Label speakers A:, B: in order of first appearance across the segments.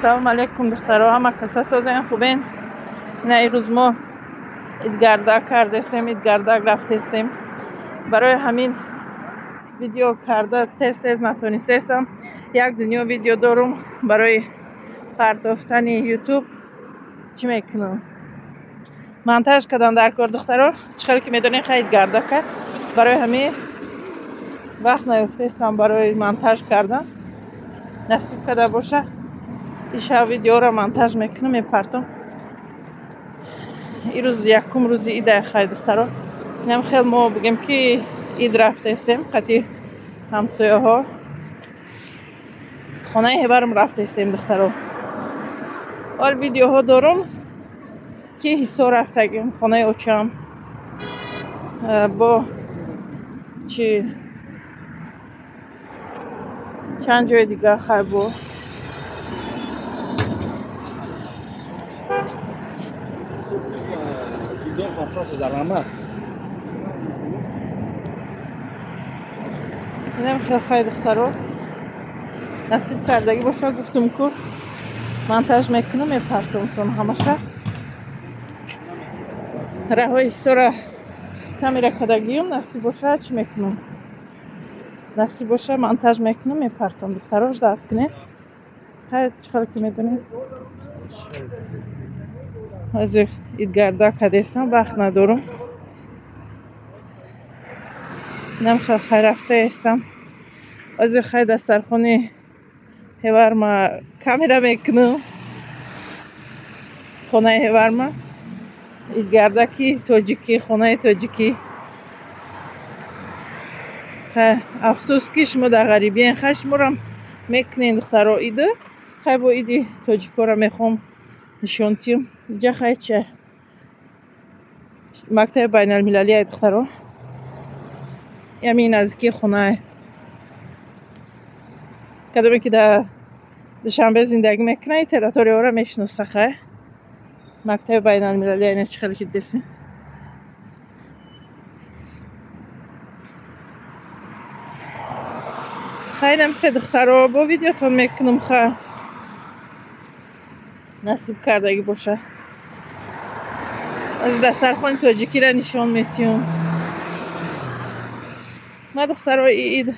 A: Ассалому алайкум, духтаро, ҳама каса созен, хубен? Ина ирӯз мо идгардак кардестем, идгардак рафтестем. Барои ҳамин видео карда тез-тез натонистестам. Як дунё видео дорум барои партофтани ютуб. Чӣ мекунам? Монтаж кардам дар кор, духтаро. Чӣ хеле ки медонем, хай идгардак кард. Барои ҳамин вақт наёфтестам барои монтаж кардан. Насиб карда боша, ишав видеоро монтаж мекунам, мепартом. Ирӯз якум рӯзи ида, хай, духтаро. Инам хел мо бигем ки ид рафтестем қати ҳамсояҳо. Хонаи ҳеварам рафтестем, духтаро. Ҳол видеоҳо дорум ки Ҳисор рафтагим, хонаи очам. Бо чи чанд ҷои дигар, хай, бо инам хел, хай, духтаро, насиб кардагӣ боша, гуфтум ку монтаж мекунам, мепартомшон ҳамаша. Раҳои Ҳисора камера кардагиюм, насиб боша, чӣ мекунам, насиб боша, монтаж мекунам, мепартом. Духтаро, ждать кунед. Хай, чӣ хеле ки медонед, ҳозир идгардак кардестам, вақт надорум. Инам хел, хай, рафтаестам. Ҳозир, хай, дастархони ҳеварма камера мекунам, хонаи ҳеварма, идгардаки тоҷикӣ, хонаи тоҷикӣ. Афсӯс ки шумо дар ғарибиен. Хай, шуморам мекунен, духтаро, ида. Хай, бо иди тоҷикоро мехоҳам нишон тиҳам. Иҷа, хай, ча мактаби байналмилалия, духтаро, ҳамин наздикии хонае. Кадоме ки дар Душанбе зиндагӣ мекунад, ин территорияҳоро мешиноса. Хай, мактаби байналмилалия ина, чӣ хеле ки дидесем. Хайрам хе, духтаро, бо видеотон мекунам, ха, насиб кардагӣ боша. Аз дастархони тоҷикиро нишон метиҳам. Ма, духтаро, ид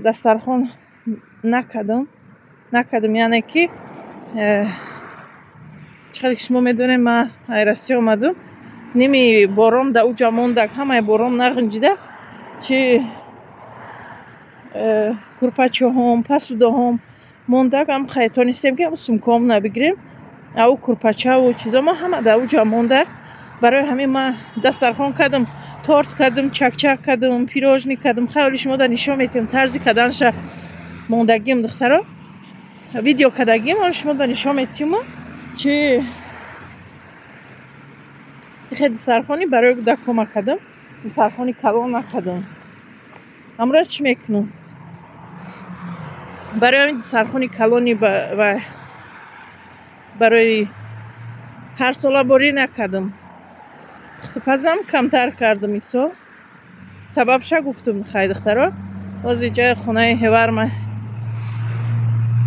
A: дастархон накардам, накардам, яъне ки чӣ хеле ки шумо медонед, ма ай Россия омадам, ними бором да уҷа мондак, ҳамаи бором нағинҷида, чи курпачаҳом, посудаҳом мондак. Ам хай тонистем ки сумкаҳом набигирем, ау курпачаву чизо ма ҳама дар уҷа мондак. Барои ҳамин ма дастархон кардам, торт кардам, чакчак кардам, пирожни кардам. Хай, оли шумо да нишон метиҳам тарзи карданша. Мондагим, духтаро, видео кардагим, оли шумо да нишон метиҳам. Чи хе дастархони барои кӯдакҳома кардам, дастархони калон накардам. Ҳамроз чӣ мекунам? Барои ҳамин дастархони калони барои ҳар сола борӣ накардам. Пухтупазам камтар кардам исол, сабабша гуфтум. Хай, духтаро, боз иҷои хонаи ҳеварма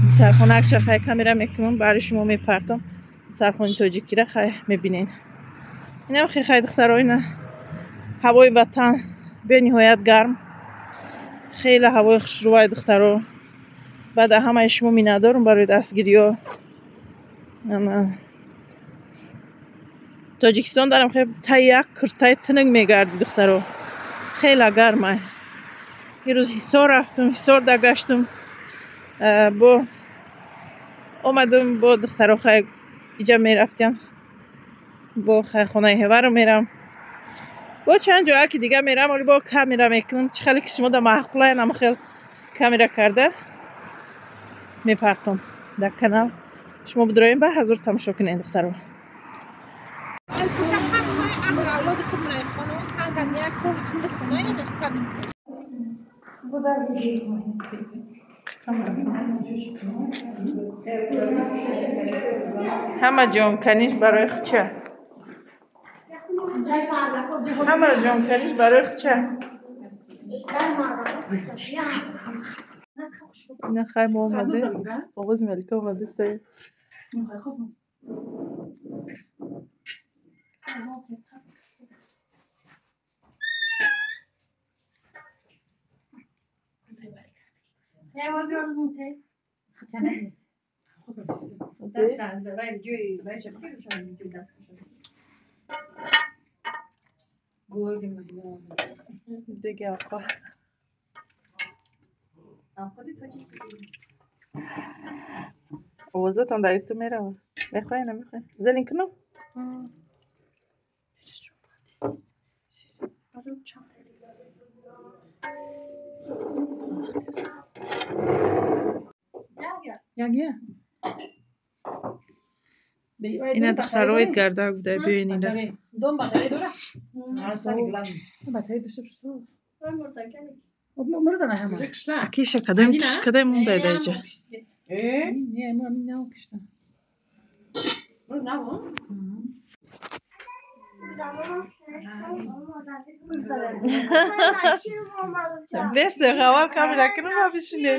A: дастархонакша, хай, камера мекунам, баъри шумо мепартом. Дастархони тоҷикира, хай, мебинед. Инам хе, хай, духтаро, ина ҳавои ватан бениҳоят гарм, хеле ҳавои хушрӯвай, духтаро. Баъд ҳамаи шумо миннатдорум барои дастгириҳо. Тоҷикистон дарам хе таи як куртаи тунук мегардӣ, духтаро, хеле гармай. Ирӯз Ҳисор рафтум, Ҳисор дагаштум, бо омадум, бо духтаро, хай, иҷа мерафтям, бо, хай, хонаи ҳеваро мерам, бо чанд ҷоя ки дига мерам. Оли бо камера мекунам, чӣ хеле ки шумо да маъқулай, ама хел камера карда мепартом дар канал. Шумо бидроем, ба ҳазур тамошо кунед, духтаро. Ҳама ҷонканиш барои хча, ҳама ҷонканиш барои хча. Ина хай мо омадем. Овози Малика омадеста. Диги оқо. Овозатон дар ту мерава. Мехоҳӣ, намехоҳӣ? Зелин кунам? Ина духтаро идгардак буда, биёин ина. Акиша кадом кадом монда даиҷа? Бес дақиқа аввал камера кунам ва бишине.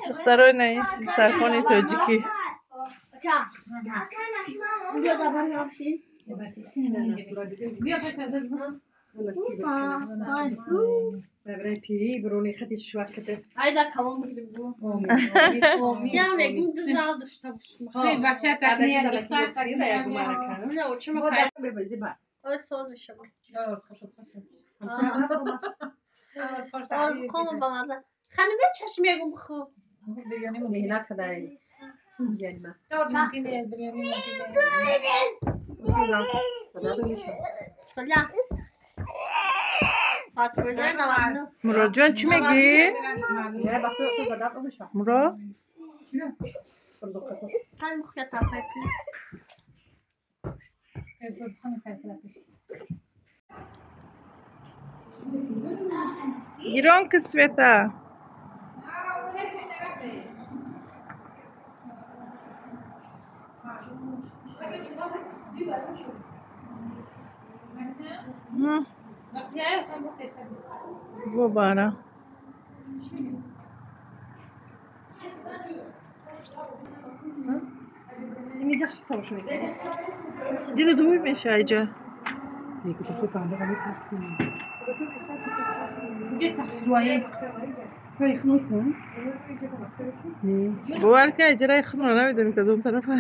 A: Духтарои наи сархони тоҷикӣ. Муродҷон, чӣ мегӣ? Мурод? Гирон ки Света. Вобара. Дили дур меша иҷа. Бовар ка иҷараи худро намедонем кадом тарафа.